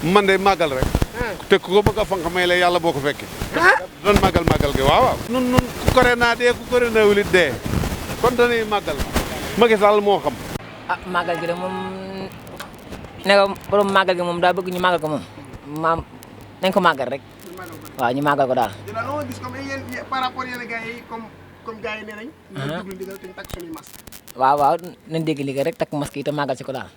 man de màggal rek te ku ko bëgg a fanq may la yàlla boo ko fekkee doon màggal gi waaw nun ku kore naa dee ku kore naa wulit dee kon dañuy màggal Macky Sall moo xam màggal gi de moom ne ko borom màggal gi moom daa bëgg ñu màggal ko moom maam nañ ko màggal rek waaw ñu màggal ko daal dina loo gis comme yéen par rapport yéen gars yi comme gars yi nee nañ ñu duglu ndigal te ñu takk suñuy masque waaw nañ dégg liggéey rek takk masque yi te màggal si ko daal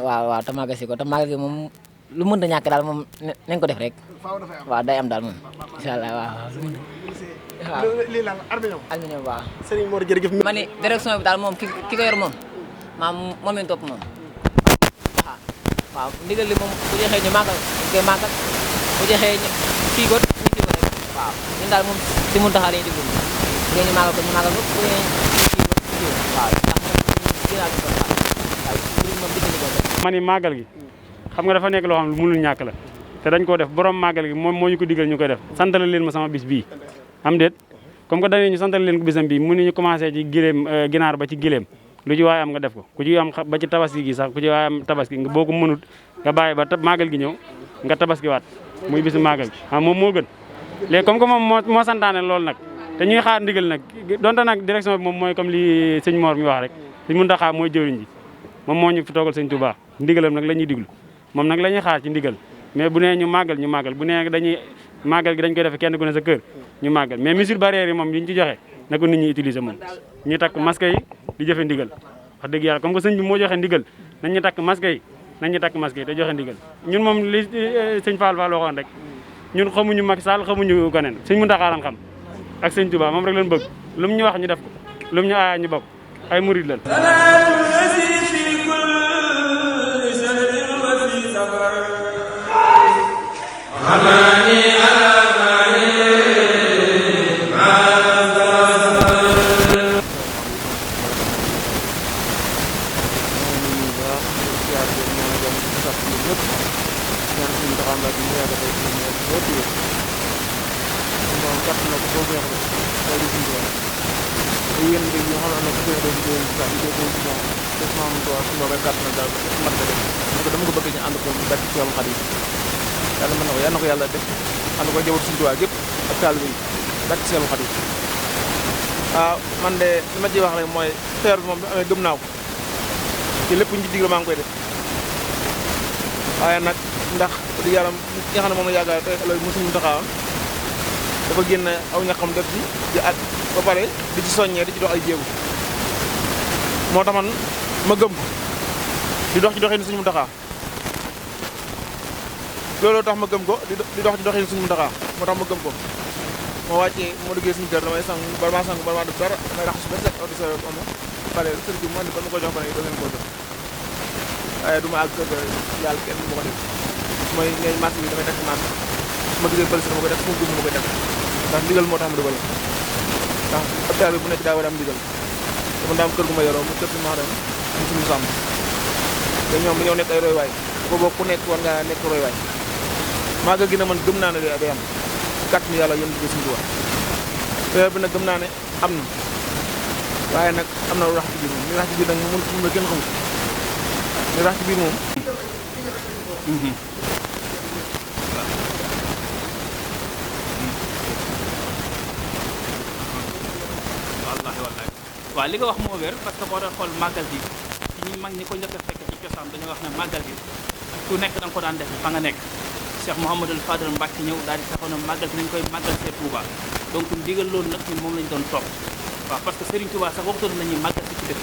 waaw te màggal si ko te màggal gi moom lu mënta ñàkk daal moom nañ ko def rek waaw day am daal moom incha allah waaw lii la aluminium waaw Serigne Mor jërëjëf ma ni direction bi daal moom ki ko yor moom moom lañ topp moom waaw ndigal li moom bu jeexee ñu màggal ñu koy màggal bu jeexee kii ko ñu kii ko rek waaw ñun daal moom si mun taxaa lañuy diglu bu dee ñu màggal ko bu dee kii ko waaw ndax moom kii laa ko waaw moom digg ko rek ma ni màggal gi xam nga dafa nekk loo xam ne mënul ñàkk la te dañ koo def borom màggal gi moom moo ñu ko digal ñu koy def santale leen ma sama bis bii am déet comme que dañu ñu santale leen ko bisam bii mu ñu commencé ci giléem ginaar ba ci giléem lu ci waaye am nga def ko ku ci am ba ci tabaski gi sax ku ci waaye am tabaski nga boo ko mënut nga bàyyi ba màggal gi ñëw nga tabaski waat muy bisu màggal gi moom moo gën léegi comme que moom moo santaane loolu nag te ñuy xaar ndigal nag donte nag direction bi moom mooy comme li sëñ Mor mi wax rek sëñ Muntaxa mooy jëwriñ ji moom moo ñu fi toogal sëñ Touba ndigalam nag la ñuy diglu moom nag la ñuy xaar ci ndigal mais bu nee ñu màggal bu nee dañuy màggal gi dañ koy def kenn ku ne sa kër ñu màggal mais mesure barrière yi moom yi ñu ci joxe na ko nit ñi utiliser moom ñu takk masque yi di jëfe ndigal wax dëgg yàlla comme que sëñ bi moo joxe ndigal nañ ñu takk masque yi te joxe ndigal ñun moom li sëñ Fall waxoon rek ñun xamuñu Macky Sall xamuñu keneen sëñ Mountakha lan xam ak sëñ Touba moom rek lañ bëgg lu mu ñu wax ñu def ko lu mu ñu aaya ñu bokk ay murid lan dama ko bëgg ñu ànd ko barke ci yoonu Xadim yàlla mën na ko yàlla na ko yàlla def ànd ko njaboot Sëriñ Tuubaa gépp ak taalibe yi barke ci yoonu Xadim waaw man de li ma ciy wax rek mooy teer bi moom bi amee gëm naa ko ci lépp ñu ci digle maa ngi koy def waaye nag ndax di yaram ñi nga xam ne moom la yaakaar tey ëllëg mu Sëriñ Muntaxa dafa génn aw ñaxam def ci di at ba pare di ci soññee di ci dox ay jéego moo tax man ma gëm ko di dox ci doxinu Sëriñ Muntaxa looloo tax ma gëm ko di dox ci doxinu Sëriñ Muntaxa moo tax ma gëm ko ma wàccee ma duggee suñu kër damay sang bala maa def dara damay raxas ba set di sa omo pare sëriñ bi man ba ma ko jox ko ne doo leen ko jox waaye du ma àgg kër yàlla kenn ma ko def su may ne marché bi damay takk marché su ma duggee pëlis dama koy def su ma dugg ma koy def ndax ndigal moo tax ma dugal ndax hôpital bi bu nekk daa war a am ndigal dama daa am kër gu ma yoroo mu kër si ma dem am suñu sàmm te ñoom dañoo nekk ay roywaay boobu ku nekk war ngaa nekk roywaay màggal gi na man gëm naa ne day am kàttanu yàlla yónni ko suñu Tuubaa feebar bi nag gëm naa ne am na waaye nag am na lu rax ci biir moom li rax ci biir nag moom la kenn xamul li rax ci biir moom waaw li nga wax moo wér parce que boo doon xool màggal gi ci ñi mag ñi ko njëkk a fekk ci cosaan dañoo wax ne màggal gi ku nekk da nga ko daan def fa nga nekk Cheikh Mouhamadul Fadal Mbacke ñëw daal di taxaw ne màggal gi nañ koy màggal see Touba donc ndigal loolu nag ñun moom lañ doon topp waaw parce que Serigne Touba sax waxtoon nañuy màggal si ci dëkk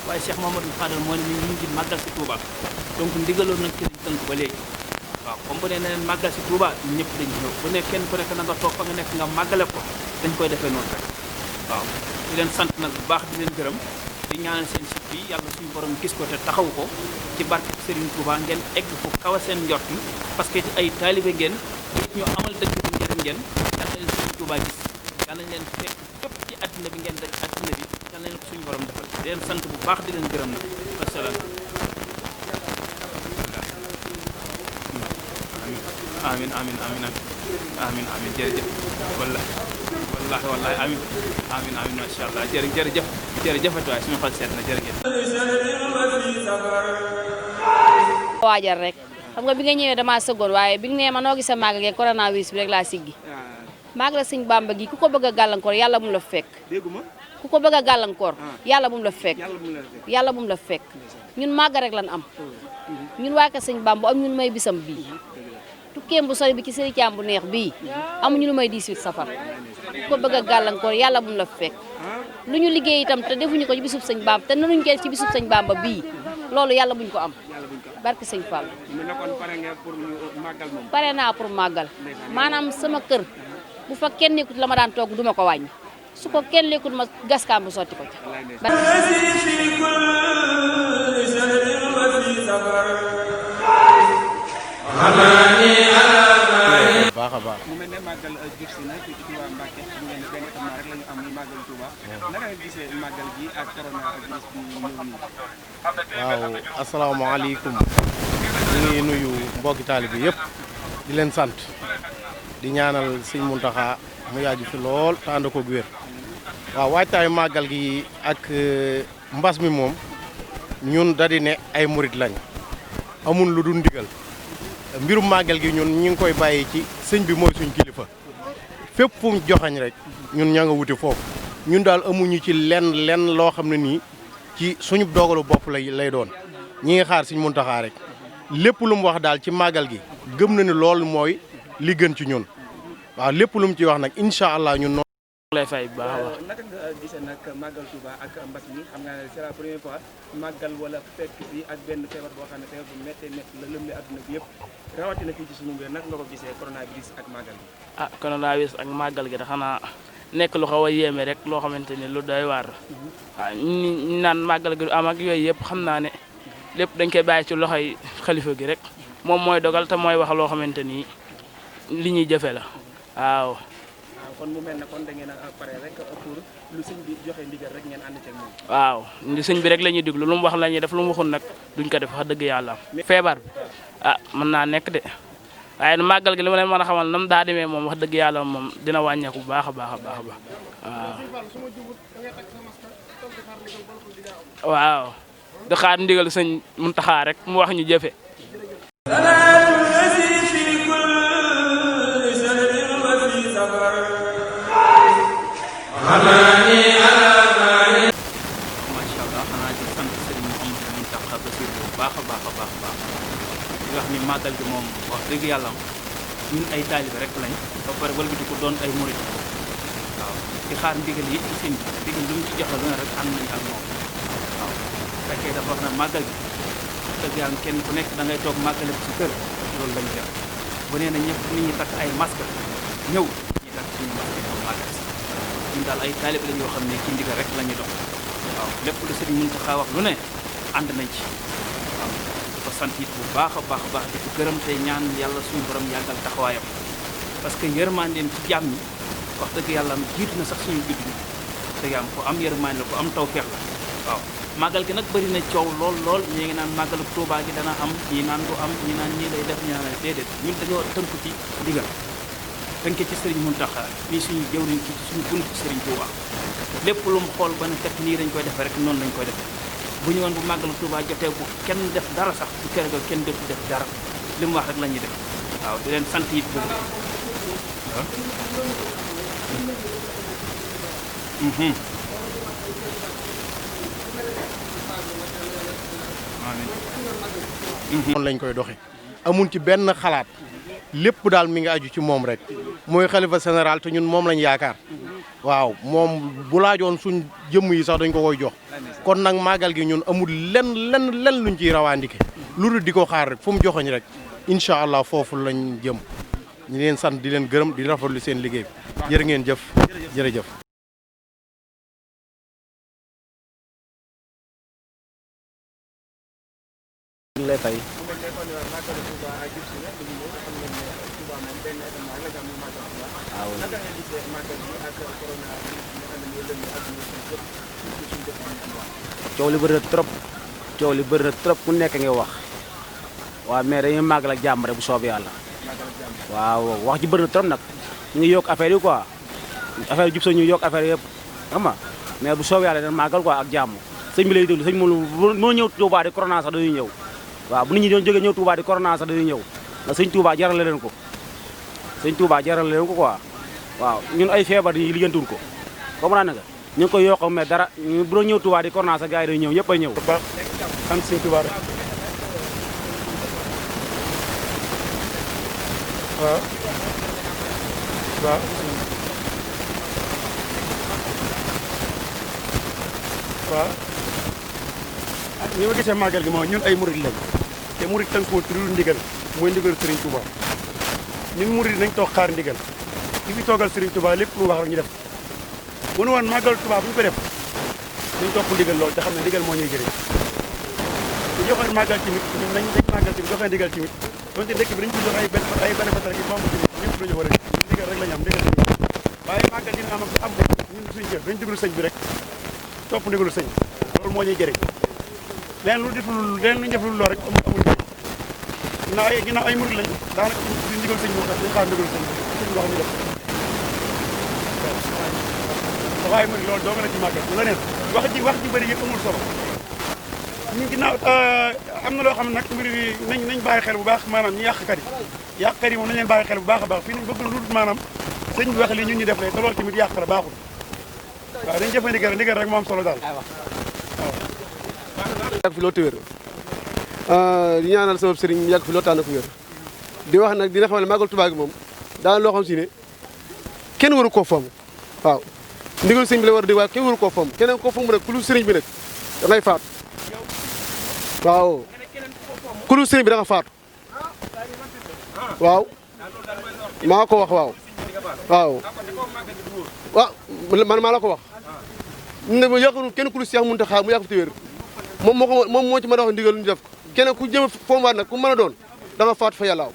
waaye Cheikh Mouhamadul Fadal moo ne ñu ngi màggal si Touba donc ndigal loolu nag ci lañ tënk ba léegi waaw comme bu nee na leen màggal si Touba ñëpp dañ ñëw bu ne kenn ku nekk na nga toog fa nga nekk nga màggale ko dañ koy defee noonu rek waaw di leen sant nag bu baax di leen gërëm di ñaanal seen site bi yàlla suñu borom gis ko te taxaw ko ci barke Serigne Touba ngeen egg fu kaw a seen njort yi parce que ay taalibe ngeen nit ñu amal dëkk bi njëriñ ngeen yal na leen Serigne Touba gis yal nañ leen fekk fépp ci àddina bi ngeen daj àddina bi yal na leen ko suñu borom defal di leen sant bu baax di leen gërëm nag wasalaam amin amin amin amin amin amin jërëjëf walla wallaahi wallaahi amiin amiin amiin macha allah jërëjëf jërëjëfati waay suñu xol seet na jërëjëf. waajal rek xam nga bi nga ñëwee damaa sëggoon waaye bi nga nee ma noo gisee màggal gi coronavirus bi rek laa siggi màggal Sëñ Bamba gi ku ko bëgg a gàllankoor yàlla bu mu la fekk ku ko bëgg a gàllankoor yàlla bu mu la fekk yàlla bu mu la fekk ñun màggal rek lan am ñun waa Kër Sëñ Bamba am ñun may bisam bii tukkeem bu sori bi ci sëri caam bu neex bii amuñu lu may 18 safar ku ko bëgg a gàllankoor yàlla bu mu la fekk lu ñu liggéey itam te defuñu ko ci bisub Sëñ Bamba te nanuñ ko ci bisub Sëñ Bamba bii loolu yàlla buñ ko am barke Sëñ Fall pare naa pour màggal maanaam sama kër bu fa kenn nekkut la ma daan togg duma ko wàññi su ko kenn nekkut ma gaskaam bu sotti ko ci baax a baax mu mel ne màggal jub si na fii ci Touba Mbacké xam ngeen ne benn événement rek la ñu am muy màggal Touba naka nga gisee màggal gi ak coronavirus bi ñëw nii. waaw asalaamaaleykum ñu ngi nuyu mbokki taalibe bi yëpp di leen sant di ñaanal sëñ Muntaxa mu yàgg fi lool te ànd ko wér waaw waajtaayu màggal gi ak mbas mi moom ñun da di ne ay murit lañ amul lu dul ndigal mbirum màggal gi ñun ñu ngi koy bàyyi ci sëñ bi mooy suñ kilifa fépp fu mu joxañ rek ñun ña nga wuti foofu ñun daal amuñu ci lenn loo xam ne nii ci suñu dogalu bopp lay doon ñi ngi xaar sëñ Muntaxa rek lépp lu mu wax daal ci màggal gi gëm na ni loolu mooy li gën ci ñun waaw lépp lu mu ci wax nag incha allah ñun noonu lay fay bu baax a baax. naka nga gisee nag màggal Touba ak mbas mi xam nga ne c'est la première fois màggal wala fekk bi ak benn feebar boo xam ne feebar bu méttee métti la lëmbee adduna bi yëpp rawatina fii ci suñu mbir naka nga ko gisee coronavirus ak màggal gi. ah coronavirus ak màggal gi da xanaa nekk lu xaw a yéeme rek loo xamante ni lu doy waar waaw ñu naan màggal gi am ak yooyu yëpp xam naa ne lépp dañ koy bàyyi ci loxoy xalifa gi rek moom mooy dogal te mooy wax loo xamante ni li ñuy jëfe la waaw. kon mu mel ne kon da ngeen a pare rek pour lu sëñ bi joxe ndigal rek ngeen ànd ceeg moom. waaw sëñ bi rek la ñuy déglu lu mu wax la ñuy def lu mu waxul nag duñ ko def wax dëgg yàlla. feebar bi ah mën naa nekk de waaye màggal gi li ma leen mën a xamal nam daa demee moom wax dëgg yàlla moom dina wàññeeku bu baax a baax a baax waaw. waaw di xaar ndigal sëñ Muntaxa rek mu wax ñu jëfe. macha allah xanaa di sant Serigne Mouhamadou Mountakha Bassirou bu baax a baax a baax a baax di wax ni màggal gi moom wax dëgg yàlla ñun ay taalibe rek lañ ba pare wëlbati ko doon ay murit waaw di xaar ndigal yi ci sëñ bi ndigal lu mu ci joxe lu ne rek ànd nañ ak moom waaw fekkee dafa wax na màggal gi dëgg yàlla kenn ku nekk da ngay toog màggale ko ci kër loolu lañ def bu nee na ñëpp nit ñi takk ay masque ñëw ñi takk suñu masque ñëw màggal si ñun daal ay taalibe lañ yoo xam ne ci ndigal rek la ñuy dox waaw lépp lu Sëriñ Muntaxa wax lu ne ànd nañ ci waaw di ko sant it bu baax a baax a baax di ko gërëm tey ñaan yàlla suñu borom yàggal taxawaayam parce que yërmandeem ci jàmm ñi wax dëgg yàlla jiitu na sax suñu judd ñi dëgg yàlla ko am yërmande la ko am tawfeex la waaw màggal gi nag bëri na coow lool ñii ngi naan màggalu Tuubaa gi dana am ñii naan du am ñii naan ñii lay def ñii naan déedéet ñun dañoo tënku ci ndigal tënke ci Sëriñ Muntaxa fii suñu jëwriñ ci suñu bunt Sëriñ Tuubaa lépp lu mu xool ba ne kat nii dañ koy defee rek noonu lañ koy defee bu ñu woon bu màggalu Tuubaa jotee bu kenn def dara sax bu kere ga kenn dootu def dara li mu wax rek la ñuy def waaw di leen sant it boobu noonu lañ koy doxe amun ci benn xalaat lépp daal mi ngi aju ci moom rek mooy xalifa général te ñun moom lañ yaakaar waaw moom bu laajoon suñ jëmm yi sax dañ ko koy jox kon nag màggal gi ñun amul lenn luñ ciy rawaandike lu dul di ko xaar rek fu mu joxoñ rek incha allah foofu lañ jëm ñu leen sant di leen gërëm di rafetlu seen liggéey bi jërë ngeen jëf jërëjëf. ñu lay fay coow li bëri na trop ku nekk ngay wax waaw mais dañuy màggal ak jàmm rek bu soobee yàlla waaw wax ji bëri na trop nag ñu ngi yokk affaire yi quoi affaire jub sa ñu yokk affaire yëpp xam nga mais bu soobee yàlla dañ màggal quoi ak jàmm sëñ bi lay déglu sëñ moo ñëw Touba di corona sax dañuy ñëw waaw bu nit ñi doon jógee ñëw Touba di corona sax dañuy ñëw ndax sëñ Touba jaral leen ko sëñ Touba jaral leen ko quoi waaw ñun ay feebar yi liggéeyantun ko comprendre nga ñu ngi koy yokk mais dara bu doon ñëw Touba di corona sax gars yi dañuy ñëw ñëpp ay ñëw baax sant sëñ Touba rek waaw waaw waaw ni ma gisee màggal gi moom ñun ay murid lañ te murid tënkoo ci lu ndigal mooy ndigal Serigne Touba ñun murid nañ toog xaar ndigal ki fi toogal Serigne Touba lépp lu wax rek ñu def bu nu woon màggal Touba bu ñu ko def dañ topp ndigal lool te xam ne ndigal moo ñuy jëriñ bu joxe màggal tamit ñun nañ màggal tamit joxe ndigal tamit donte dëkk bi dañ ko jox ay bénéfice rek yi membre tamit ñëpp dañu war a ndigal rek la ñu am ndigal lañu waaye màggal dina am de ñun suñu jëf dañ déglu sëñ bi rek topp ndigalu sëñ loolu moo ñuy jëriñ leen lu def lu def lu loo rek amul ginnaaw ay murid lañ daanaka di ndigal sëñ moom dañ xaar ndigalu sëñ sëñ wax ñu def waaye murid loolu doo nga la ci màggal la neen wax ji bëri yëpp amul solo ñu ginnaaw am na loo xam ne nag mbir yi nañ bàyyi xel bu baax maanaam ñu yàqkat yi moom nañ leen bàyyi xel bu baax a baax fii nañ bëgg lu maanaam sëñ bi wax li ñun ñu def le te loolu tamit yàq la baaxul waaw dañ jëfe ndigal rek moo am solo daal waaw yàgg fi loolu te wér di ñaanal sama sëriñ mu yàgg fi loolu tànn ko wér di wax nag dina xam ne màggal Tuubaa gi moom daal loo xam si ne kenn waru koo fomm waaw ndigal sëñ bi la war a di waaye kenn waru koo fomm keneen koo fomm nag ku lu sëriñ bi nag da ngay faatu waaw ku lu sëriñ bi da nga faatu waaw maa ko wax waaw man maa la ko wax ne ma yàqunu kenn ku lu Seex Muntaxa mu yàgg fi te wér moom moo ci mën a wax ndigal ñu def ko keneen ku jëm foom waat nag ku mën a doon da nga faatu fa yàlla